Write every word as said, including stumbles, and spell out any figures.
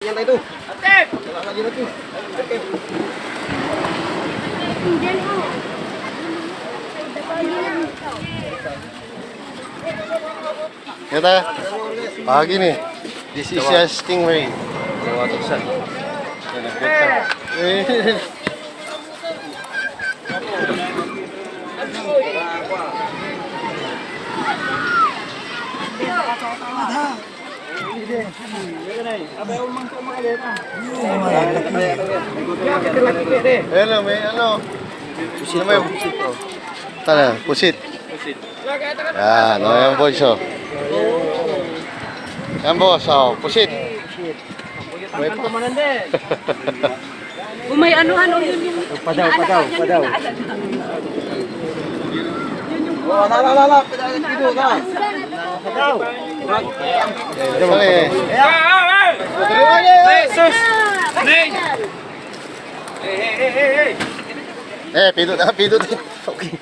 Yan tayo to. Kita, pagi ni. This is a stingray. Ano nga ito, sir? Ano nga ito? Eh. Ayan, may ano. Pusit, may pusit, oh. Tara, pusit. Yan, oh, yan, boys, oh. Yan, boss, oh, pusit. May pa. Kung may ano, ano, yun yung padaw, padaw, padaw. Oh, ala, ala, ala, padaw, padaw, padaw. Padaw. Dali. Hey, sus! Hey! Hey, hey, hey, hey, hey! Eh, pindot, ah, pindot. Okay.